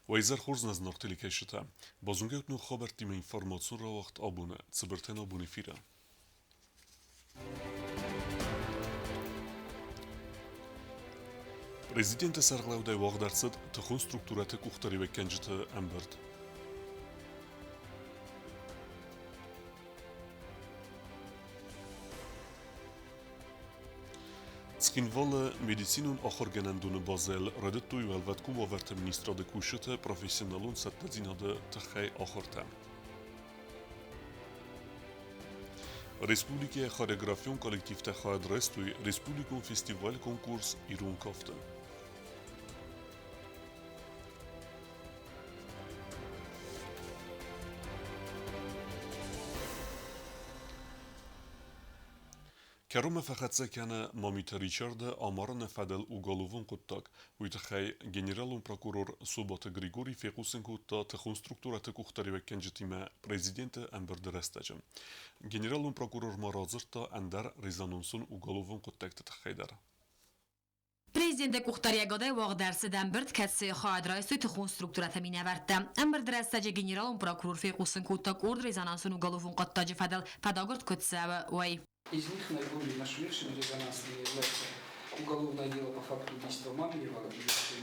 Уӕ изӕр хорз нӕ зынаргъ телекӕсджытӕ! Базонгӕ ут ног хабӕрттимӕ информацион рауагъд абоны цыбыртӕн абон эфиры. Президенты сӕргълӕудӕй уагъд ӕрцыд тыхон структурӕты къухдариуӕггӕнджыты ӕмбырд. Цхинвалы медицинон ахуыргӕнӕндоны базӕйыл райдыдтой Уӕлвӕткон уавӕрты министрады кусджыты профессионалон цӕттӕдзинады тыххӕй ахуыртӕ. Республикӕйы хореографион коллективтӕ хайад райстой республикон фестиваль-конкурс «Ирон кафт-ы». Кӕронмӕ фӕхӕццӕ кӕны Мамиты Ричарды амарыны фӕдыл уголовон хъуыддаг. Уый тыххӕй генералон прокурор Собаты Григорий фехъусын кодта тыхон структурӕты къухдариуӕггӕнджытимӕ президенты ӕмбырды рӕстӕджы. Генералон прокурор ма радзырдта ӕндӕр резонансон уголовон хъуыддӕгты тыххӕй дӕр. Президенты къухдариӕгадӕй уагъд ӕрцыд ӕмбырд, кӕцыйы хайад райстой тыхон структурӕты минӕвӕрттӕ. Ӕмбырды рӕстӕджы генералон прокурор фехъусын кодта къорд резонансон уголовон хъуыддаджы фӕдыл фӕдагуырд куыд цӕуы, уый. Из них наиболее нашумевшими резонансными являются уголовное дело по факту убийства Мамиева,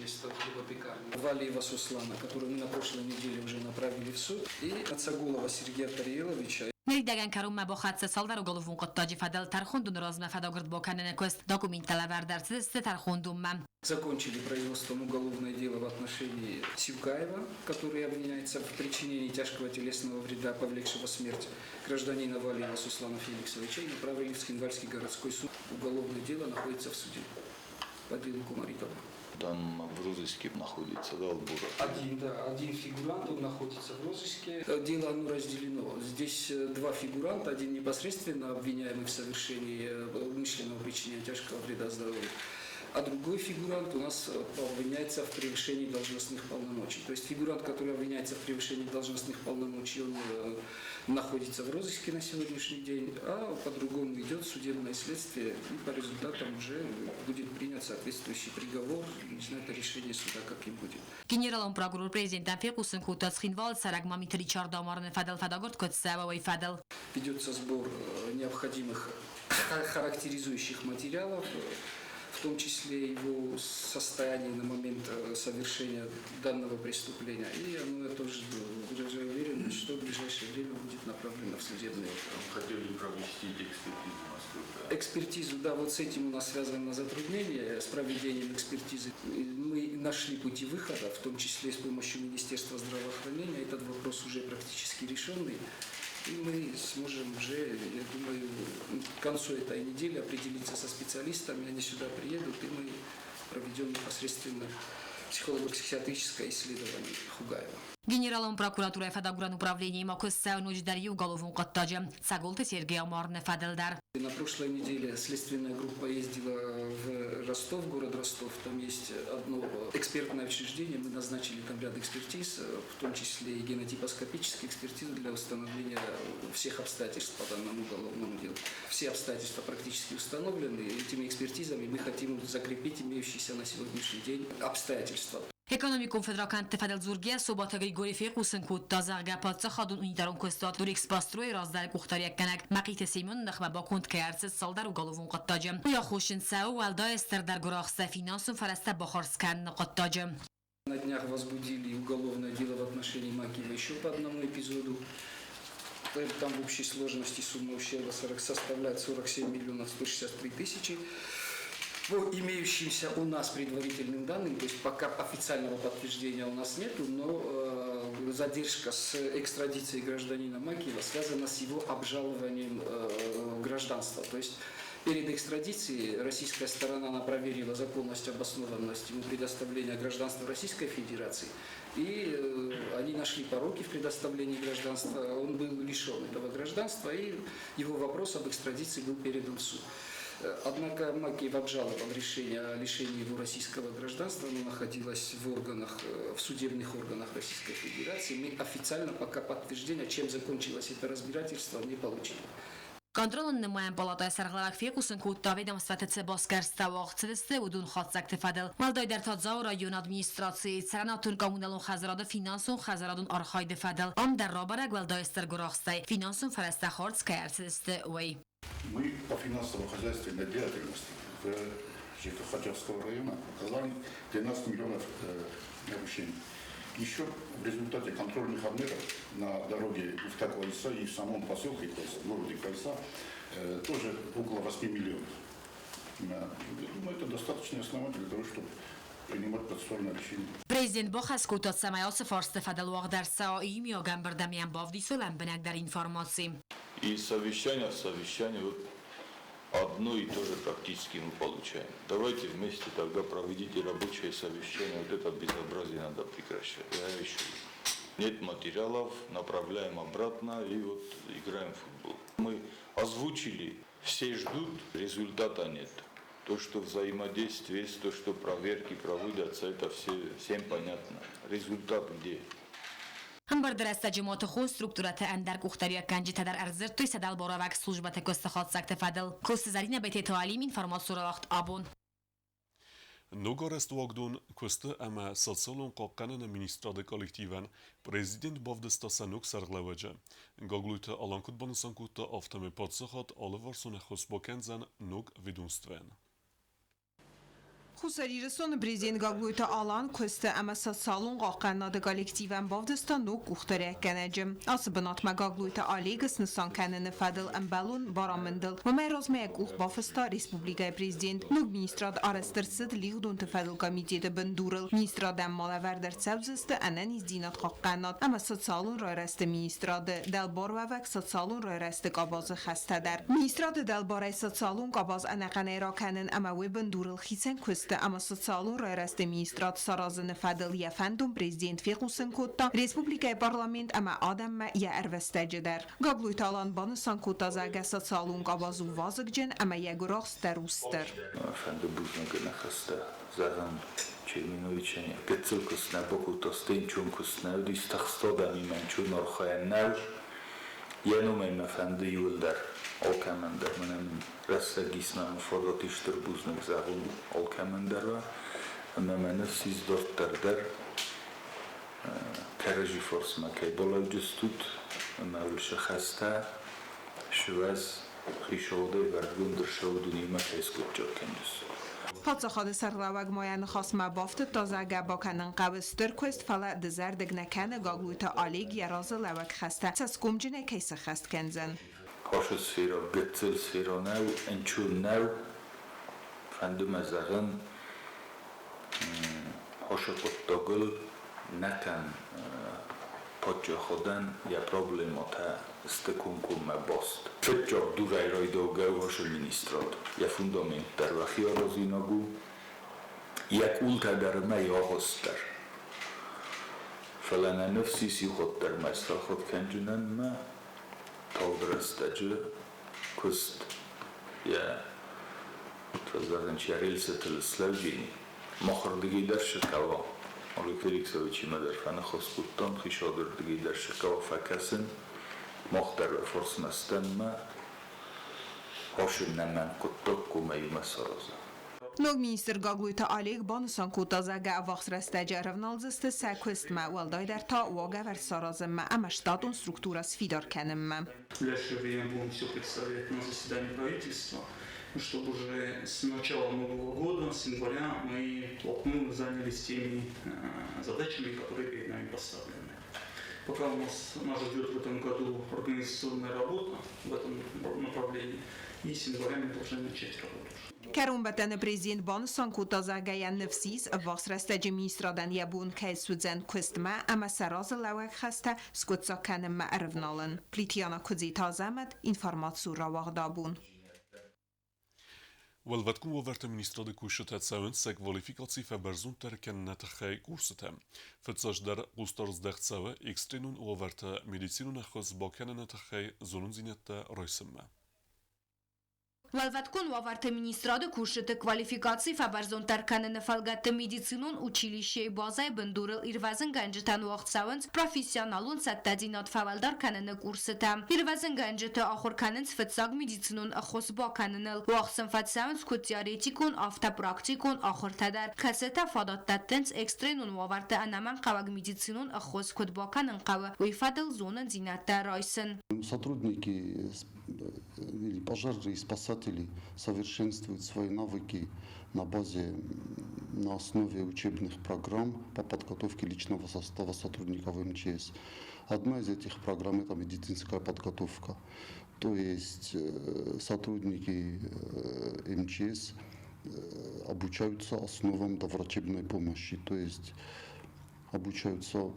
место хлебопекарни, Валиева Суслана, который мы на прошлой неделе уже направили в суд, и Ацагулова Сергея Тариеловича. Ныридӕгӕн кӕронмӕ бахӕццӕ цалдӕр уголовон хъуыддаджы фӕдыл тӕрхондоны размӕ фӕдагуырд бакӕныны куыст документтӕ лӕвӕрд ӕрцыдысты тӕрхондонмӕ. Закончили производством уголовное дело в отношении Сивкаева, который обвиняется в причинении тяжкого телесного вреда, повлекшего смерть гражданина Валиева Суслана Феликсовича, и направили в Цхинвальский городской суд. Уголовное дело находится в суде по делу Кумаритова. Там в розыске находится, да, Албуров? Один, да, один фигурант, он находится в розыске. Дело оно разделено. Здесь два фигуранта, один непосредственно обвиняемый в совершении умышленного причинения тяжкого вреда здоровью, а другой фигурант у нас обвиняется в превышении должностных полномочий. То есть фигурант, который обвиняется в превышении должностных полномочий, он находится в розыске на сегодняшний день, а по-другому идет судебное следствие, и по результатам уже будет принят соответствующий приговор, не знаю, это решение суда каким будет. Генералон прокурор президентӕн фехъусын кодта Цхинвалы цӕрӕг Мамиты Ричарды амарыны фӕдыл фӕдагуырд куыд цӕуы, уый фӕдыл. Ведется сбор необходимых характеризующих материалов, в том числе его состояние на момент совершения данного преступления. И оно, я тоже уже уверен, что в ближайшее время будет направлено в судебный орган. Хотели провести экспертизу, насколько? Экспертизу, да, вот с этим у нас связано затруднение, с проведением экспертизы. Мы нашли пути выхода, в том числе с помощью Министерства здравоохранения. Этот вопрос уже практически решенный. И мы сможем уже, я думаю, к концу этой недели определиться со специалистами. Они сюда приедут, и мы проведем непосредственно психолого-психиатрическое исследование Хугаева. Генералон прокуратурӕйы фӕдагурӕн управленийы ма куыст цӕуы ноджыдӕр иу уголовон хъуыддаджы Цӕголты Сергей амарыны фӕдыл дӕр. На прошлой неделе следственная группа ездила в Ростов, город Ростов. Там есть одно экспертное учреждение. Мы назначили там ряд экспертиз, в том числе и генотипоскопические экспертизы для установления всех обстоятельств по данному уголовному делу. Все обстоятельства практически установлены. Этими экспертизами мы хотим закрепить имеющиеся на сегодняшний день обстоятельства. Экономикон фыдракӕндты фӕдыл дзургӕйӕ Собаты Григорий фехъусын кодта, зӕгъгӕ, паддзахадон унитарон куыстуат Лурексбастрой-ы раздӕры къухдариуӕггӕнӕг Мӕхъиты Семены ныхмӕ баконд кӕй ӕрцыд цалдӕр уголовон хъуыддаджы. Уый аххосджын цӕуы уӕлдай стырдӕр гуырахстӕ финансон фӕрӕзтӕ бахардз кӕныны хъуыддаджы. На днях возбудили уголовное дело в отношении Макиева еще по одному эпизоду. Там в общей сложности сумма ущерба составляет 47 миллионов 163 тысячи. По имеющимся у нас предварительным данным, то есть пока официального подтверждения у нас нету, но задержка с экстрадицией гражданина Макиева связана с его обжалованием гражданства. То есть перед экстрадицией российская сторона она проверила законность, обоснованность ему предоставления гражданства Российской Федерации. И они нашли пороки в предоставлении гражданства. Он был лишен этого гражданства, и его вопрос об экстрадиции был передан в суд. Однако Макиев обжаловал решение о лишении его российского гражданства. Оно находилось в судебных органах Российской Федерации. Мы официально пока подтверждения, чем закончилось это разбирательство, не получили. Контролон нымайӕн палатӕйы сӕргълӕууӕг фехъусын кодта, ведомствӕты цы басгӕрсттӕ уагъд цыдысты, уыдон хатдзӕгты фӕдыл. Уӕлдайдӕр та Дзауы районы администрацийы цӕрӕнуатон-коммуналон хӕдзарады финансон-хӕдзарадон архайды фӕдыл. Ам дӕр рабӕрӕг уӕлдай стыр гуырахстӕй финансон фӕрӕзтӕ хардз кӕй ӕрцыдысты, уый. Мы по финансово-хозяйственной деятельности в ЖКХ района оказали 12 миллионов нарушений. Еще в результате контрольных обмеров на дороге Уфта-Квайса и в самом поселке Квайса, в городе Квайса, тоже около 8 миллионов. Я думаю, это достаточное основание для того, чтобы принимать процессуальное решение. Президент бахӕс кодта, цӕмӕй ацы фарсты фӕдыл уагъд ӕрцӕуа иумиаг ӕмбырд ӕмӕ йӕм бавдисой лӕмбынӕгдӕр информаци. И совещание в совещании вот одно и то же практически мы получаем. Давайте вместе тогда проведите рабочее совещание. Вот это безобразие надо прекращать. Я еще нет материалов, направляем обратно и вот играем в футбол. Мы озвучили, все ждут, результата нет. То, что взаимодействие есть, то, что проверки проводятся, это все, всем понятно. Результат где? Ӕмбырды рӕстӕджы ма тыхон структурӕты ӕндӕр къухдариуӕггӕнджытӕ дӕр ӕрдзырдтой сӕ дӕлбаруӕвӕг службӕты куысты хатдзӕгты фӕдыл. Коцты Зӕринӕ, Бететы Алим, информацион рауагъд Абон. Ногарӕзт уагдон куысты ӕмӕ социалон хъахъхъӕныны министрады коллективӕн президент бавдыста сӕ ног сӕргълӕууӕджы. Гаглойты Алан куыд банысан кодта, афтӕмӕй паддзахад алыварсон ӕххуыс бакӕндзӕн ног ведомствӕйӕн. Хуссар Ирыстоны президент Гаглойты Алан куысты ӕмӕ социалон хъахъхъӕнынады коллективӕн бавдыста ног къухдариуӕггӕнӕджы. Ацы бынатмӕ Гаглойты Олегы снысан кӕныны фӕдыл ӕмбӕлон барамындыл уымӕй размӕ йӕ къух бафыста республикӕйы президент. Ног министрад арӕзт ӕрцыд лигъдонты фӕдыл комитеты бындурыл. Министрадӕн ма лӕвӕрд ӕрцӕудзысты ӕнӕниздзинад хъахъхъӕнынад ӕмӕ социалон райрӕзты министрады дӕлбаруӕвӕг социалон райрӕзты къабазы хӕстӕ дӕр. Министрады дӕлбарӕй социалон къабаз ӕнӕхъӕнӕй ракӕнын ӕмӕ уый бындурыл хицӕн куысты ӕмӕ социалон райрӕзты министрад саразыны фӕдыл йӕ фӕндон президент фехъусын кодта республикӕйы парламент ӕмӕ адӕммӕ йӕ ӕрвӕстӕджы дӕр. Гаглойты Алан банысан кодта, зӕгъгӕ, социалон къабаз у вазыгджын ӕмӕ йӕ гуырахст дӕр у стыр. Фӕнды бузныг ныхӕстӕ зӕгъын Черменовичӕн, гыццыл куыст нӕ бакодта, стенчон куыст нӕ уыдис, тыхст адӕмимӕ нчон архайӕн нӕу. Йӕ номӕй мӕ фӕнды иуылдӕр, алкӕмӕн дӕр, мӕнӕ мын рӕстӕг ис, мӕ фадат ис стыр бузныг зӕгъын алкӕмӕн дӕр уа, ӕмӕ мӕ ныфс ис дарддӕр дӕр кӕрӕдзи фарсмӕ кӕй балӕуджыстут ӕмӕ уыл сӕ хӕстӕ сывӕз хицауадӕй вӕрдгонд ӕрцӕуы дунемӕ кӕй скъуыдджаг кӕнджыс. Паддзахады сӕргълӕууӕг ма йӕ ныхасмӕ бафтыдта, зӕгъгӕ, бакӕнын хъӕуы стыр куыст, фӕлӕ дызӕрдыг нӕ кӕны, Гаглойты Олег йӕ разы лӕууӕг хӕстӕ цӕсгомджынӕй кӕй сӕххӕст кӕндзӕн. Ацы сферӕ гыццыл сферӕ нӕу, ӕнцон нӕу. Фӕнды мӕ зӕгъын, ацы хъуыддагыл нӕхъӕн паддзахадӕн йӕ проблемӕтӕ сты комкоммӕ баст. Фыццаг дурӕй райдайгӕ у ацы министрад. Йӕ фундамент дӕр уӕхи аразинаг у, йӕ къултӕ дӕр ӕмӕ йӕ агъуыст дӕр. Фӕлӕ нӕ ныфс ис иухатт дӕр ма сфӕлхат кӕнджынӕн мӕ тагъд рӕстӕджы куыст йӕ фӕзӕгъын, йӕ рельсытыл слӕуджини. Махырдыгӕй дӕр сыкъа Олег Феликсовичимӕ дӕр фӕныхас кодтам, хицауадырдыгӕй дӕр сыкъа фӕкӕсын. Мах дӕр фарсмӕ стӕм мӕ ашы нӕмӕн хъуыддаг комӕ иумӕ саразӕм. Ног министр Гаглойты Олег банысан кодта, зӕгъгӕ, ӕввахс рӕстӕджы ӕрӕвналдзысты сӕ куыстмӕ, уӕлдайдӕр та уагӕвӕрд саразынмӕ ӕмӕ штатон структурӕ сфидар кӕнынмӕ. В ближайшее время будем все представлять на заседании правительства, чтобы уже с начала Нового года, с января, мы вплотную занялись теми задачами, которые перед нами поставлены. Пока у нас ждет в этом году организационная работа в этом направлении, и с января мы должны начать работу. Кӕронбӕттӕны президент банысан кодта, зӕгъгӕ, йӕ ныфс ис, ӕввахс рӕстӕджы министрадӕн йӕ бон кӕй суыдзӕн куыстмӕ ӕмӕ сӕ разы лӕууӕг хӕстӕ скъуыддзаг кӕнынмӕ ӕрывналын. Плитиана Куыдзиты Азӕмӕт, информацион рауагъд Абон. Уӕлвӕткон уавӕрты министрады кусджытӕ цӕуынц сӕ квалификаци фӕбӕрзонддӕр кӕныны тыххӕй курсытӕм. Фыццаджыдӕр хъусдард здӕхт цӕуы экстренон уавӕрты медицинон ӕххуыс бакӕныны тыххӕй зонындзинӕдтӕ райсынмӕ. Уӕлвӕткон уавӕрты министрады кусджыты квалификаци фӕбӕрзонддӕр кӕныны фӕлгӕтты медицинон училищейы базӕйы бындурыл ирвӕзынгӕнджытӕн уагъд цӕуынц профессионалон цӕттӕдзинад фӕуӕлдӕр кӕныны курсытӕ. Ирвӕзынгӕнджыты ахуыр кӕнынц фыццаг медицинон ӕххуыс бакӕныныл. Уагъд сын фӕцӕуынц куыд теоретикон, афтӕ практикон ахуыртӕ дӕр, кӕцытӕ фадат дӕттынц экстренон уавӕрты ӕнӕмӕнгхъӕуӕг медицинон ӕххуыс куыд бакӕнын хъӕуы, уый фӕдыл зонындзинӕдтӕ райсын. Сотрудники или пожарные спасатели совершенствуют свои навыки на базе, на основе учебных программ по подготовке личного состава сотрудников МЧС. Одна из этих программ – это медицинская подготовка. То есть сотрудники МЧС обучаются основам доврачебной помощи, то есть обучаются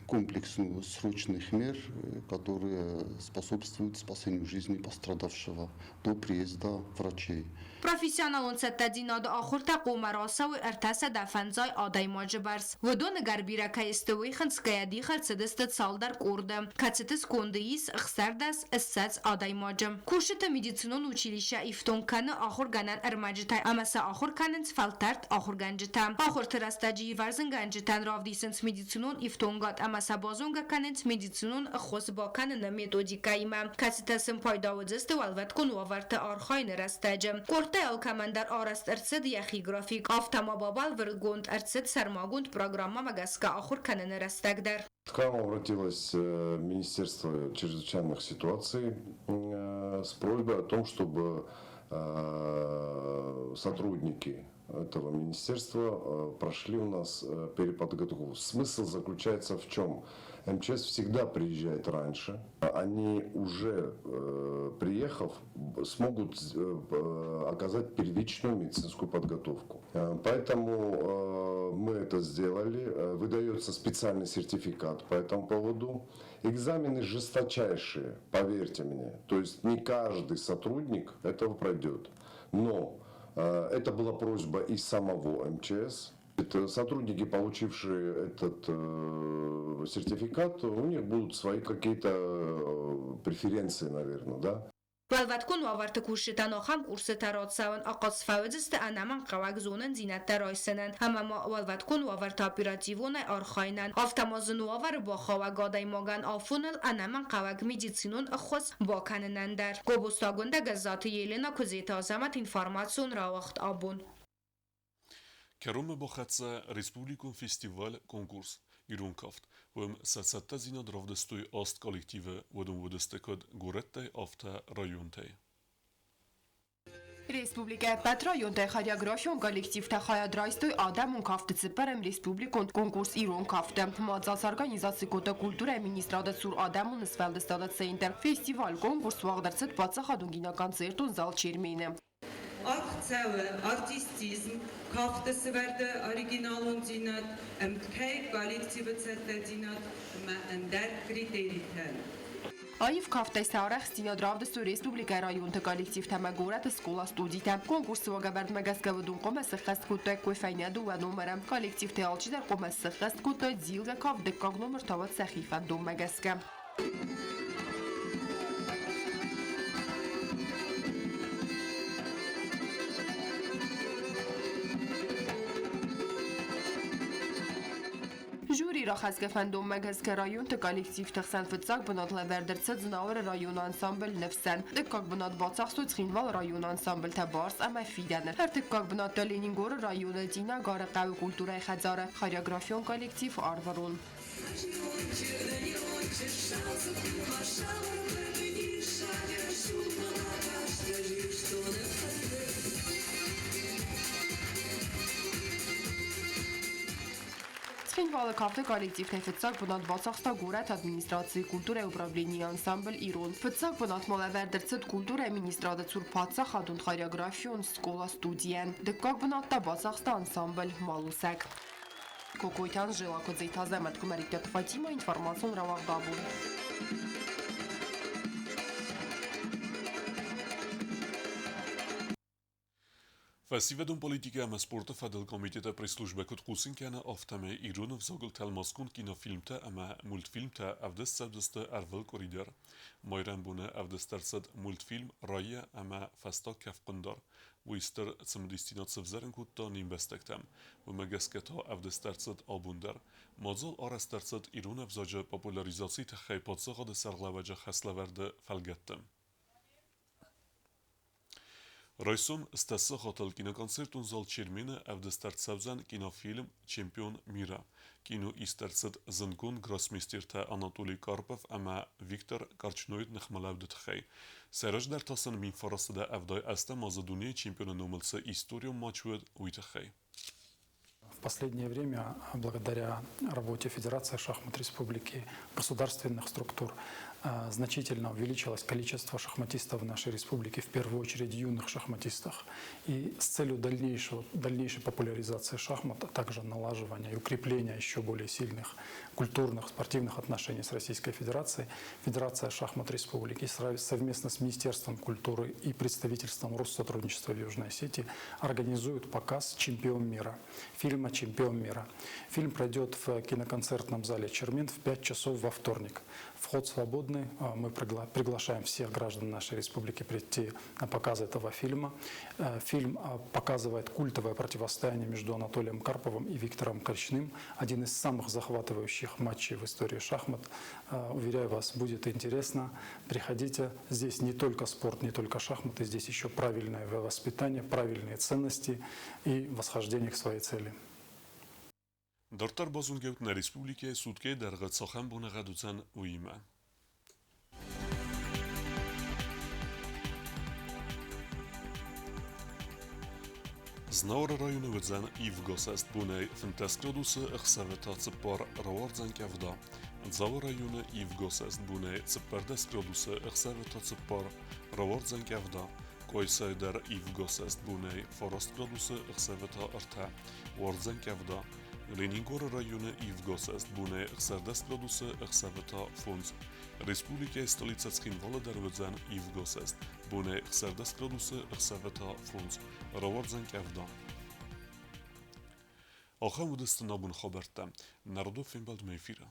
комплексу срочных мер, которые способствуют спасению жизни пострадавшего до приезда врачей. Профессионалон цӕттӕдзинады ахуыртӕ хъуамӕ рацӕуой 350 адӕймаджы бӕрц. Уыдоны гӕр бирӕ кӕй сты, уый хынцгӕйӕ дих ӕрцыдысты цалдӕр къорды, кӕцыты сконды ис 26 адӕймаджы. Кусджыты медицинон училищӕ ифтонг кӕны ахуыргӕнӕн ӕрмӕджытӕй ӕмӕ сӕ ахуыр кӕнынц фӕлтӕрд ахуыргӕнджытӕ. Ахуырты рӕстӕджы ирвӕзынгӕнджытӕн равдисынц медицинон ифтонгад ӕмӕ сӕ базонгӕ кӕнынц медицинон ӕххуыс бакӕныны методикӕимӕ, кӕцытӕ сын пайда уыдзысты уӕлвӕткон уавӕрты архайыны рӕстӕджы. Къордтӕй алкӕмӕн дӕр арӕзт ӕрцыд йӕхи график, афтӕ ма бабӕлвырдгонд ӕрцыд сӕрмагонд программӕмӕ гӕсгӕ ахуыр кӕныны рӕстӕг дӕр. К нам обратилось Министерство чрезвычайных ситуаций с просьбой о том, чтобы сотрудники этого министерства прошли у нас переподготовку. Смысл заключается в чем? МЧС всегда приезжает раньше. Они уже, приехав, смогут оказать первичную медицинскую подготовку. Поэтому мы это сделали. Выдается специальный сертификат по этому поводу. Экзамены жесточайшие, поверьте мне. То есть не каждый сотрудник этого пройдет. Но это была просьба и самого МЧС. Это сотрудники, получившие этот сертификат, у них будут свои какие-то преференции, наверное, да. Уӕлвӕткон уавӕрты кусджытӕн ахӕм курсытӕ рацӕуын ахъаз фӕуыдзысты ӕнӕмӕнгхъӕуӕг зонындзинӕдтӕ райсынӕн ӕмӕ ма уӕлвӕткон уавӕрты оперативонӕй архайынӕн, афтӕ ма зын уавӕры бахауӕг адӕймагӕн афоныл ӕнӕмӕнгхъӕуӕг медицинон ӕххуыс бакӕнынӕн дӕр. Гобозты Агуындӕ, Гӕззаты Елена, Куыдзеты Азӕмӕт, информацион рауагъд абон. Кӕронмӕ бахӕццӕ республикон фестиваль-конкурс «Ирон кафт». Уым сӕ цӕттӕдзинад равдыстой аст коллективы, уыдон уыдысты куыд горӕттӕй, афтӕ районтӕй. Республикӕ ӕппӕт районтӕй хореографион коллективтӕ хайад райстой адӕмон кафты цыппӕрӕм республикон конкурс «Ирон кафт-ы». Мадзал сорганизаци кодта культурӕйы министрады цур адӕмон сфӕлдыстады центр. Фестиваль-конкурс уагъд ӕрцыд паддзахадон киноконцертон зал Чермен-ы. Аргъ цӕуы артистизм, кафты сывӕрды оригиналондзинад, ӕмткӕй коллективы цӕттӕдзинад ӕмӕ ӕндӕр критеритӕн. Аив кафтӕй сӕ арӕхстдзинад равдыстой республикӕйы районты коллективтӕ ӕмӕ горӕты скъола-студитӕ. Конкурсы уагӕвӕрдмӕ гӕсгӕ уыдон хъуамӕ сыххӕст кодтаиккой фӕйнӕ дыууӕ номыры. Коллективтӕй алчидӕр хъуамӕ сыххӕст кодтаид зилгӕ кафт, дыккаг номыр та уӕд сӕхи фӕндонмӕ гӕсгӕ. Жюри рахӕсгӕ фӕндонмӕ гӕсгӕ районты коллективты хсӕн фыццаг бынат лӕвӕрд ӕрцыд Знауыры районы ансамбль «Ныфсӕн». Дыккаг бынат бацахстой Цхинвалы районы ансамбльтӕ «Барс» ӕмӕ «Фидӕн». Ӕртыккаг бынат та Ленингоры районы Динагары хъӕуы культурӕйы хӕдзары хореографион коллектив «Арвырон». Цхинвалы кафты коллективтӕй фыццаг бынат бацахста горӕты администрацийы культурӕйы управленийы ансамбль «Ирон». Фыццаг бынатмӕ лӕвӕрд ӕрцыд культурӕйы министрады цур паддзахадон хореографион скъола-студийӕн. Дыккаг бынат та бацахста ансамбль «Малусӕг». Кокойты Анжела, Куыдзеты Азӕмӕт, Куымӕридтаты Фатимӕ, информацион рауагъд абон. Фӕсивӕдон политикӕ ӕмӕ спорты фӕдыл комитеты пресс-службӕ куыд хъусын кӕны, афтӕмӕй ирон ӕвзагыл тӕлмацгонд кинофильмтӕ ӕмӕ мультфильмтӕ ӕвдыст цӕудзысты ӕрвылкъуыри дӕр. Майрӕмбоны ӕвдыст ӕрцыд мультфильм «Райя ӕмӕ фӕстаг кӕфхъуындар». Уый стыр цымыдисдзинад сывзӕрын кодта не мбӕстӕгтӕм. Уымӕ гӕсгӕ та ӕвдыст ӕрцыд абон дӕр. Мадзал арӕзт ӕрцыд ирон ӕвзаджы популяризацийы тыххӕй паддзахады сӕргълӕууӕджы хӕслӕвӕрды фӕлгӕтты. Райсом Стасы хотел киноконцертон зал Чермены ӕвдыст ӕрцӕудзӕн кинофильм «Чемпион мира». Кино ист ӕрцыд зындгонд гроссмейстертӕ Анатолий Карпов ӕмӕ Виктор Корчнойы ныхмӕлӕуды тыххӕй. Сӕ раздӕр та сын 1978 азы дунейы чемпионы номыл цы историон матч уыд, уый тыххӕй. В последнее время, благодаря работе Федерации шахмат Республики, государственных структур, значительно увеличилось количество шахматистов в нашей республике, в первую очередь юных шахматистов. И с целью дальнейшей популяризации шахмат, а также налаживания и укрепления еще более сильных культурных, спортивных отношений с Российской Федерацией, Федерация шахмат Республики совместно с Министерством культуры и представительством Россотрудничества в Южной Осетии организует показ «Чемпион мира», фильма «Чемпион мира». Фильм пройдет в киноконцертном зале «Чермен» в 5 часов во вторник. Вход свободный. Мы приглашаем всех граждан нашей республики прийти на показ этого фильма. Фильм показывает культовое противостояние между Анатолием Карповым и Виктором Корчным. Один из самых захватывающих матчей в истории шахмат. Уверяю вас, будет интересно. Приходите. Здесь не только спорт, не только шахматы. Здесь еще правильное воспитание, правильные ценности и восхождение к своей цели. Дарддӕр базонгӕ ут нӕ республикӕйы суткӕйы дӕргъы цахӕм боныгъӕд уыдзӕн, уыимӕ. Знауыры районы уыдзӕн ивгӕсӕст бонӕй 15 градусы, ӕхсӕвы та 4 рауардзӕн къӕвда. Дзауы районы ивгӕсӕст бонӕй 14 градусы, ӕхсӕвы та 4 рауардзӕн къӕвда. Къуайсайы дӕр ивгӕсӕст бонӕй 9 градусы, ӕхсӕвы та 3 уардзӕн къӕвда. Ленингоры районы ивгӕсӕст бонӕй 16 градусы, ӕхсӕвы та 5. Республикӕйы столицӕ Цхинвалы дӕр уыдзӕн ивгӕсӕст бонӕй 16 градусы, ӕхсӕвы та 5. Рауардзӕн къӕвда. Ахӕм уыдысты нӕ абоны хабӕрттӕ. Народон фембӕлдмӕ эфиры.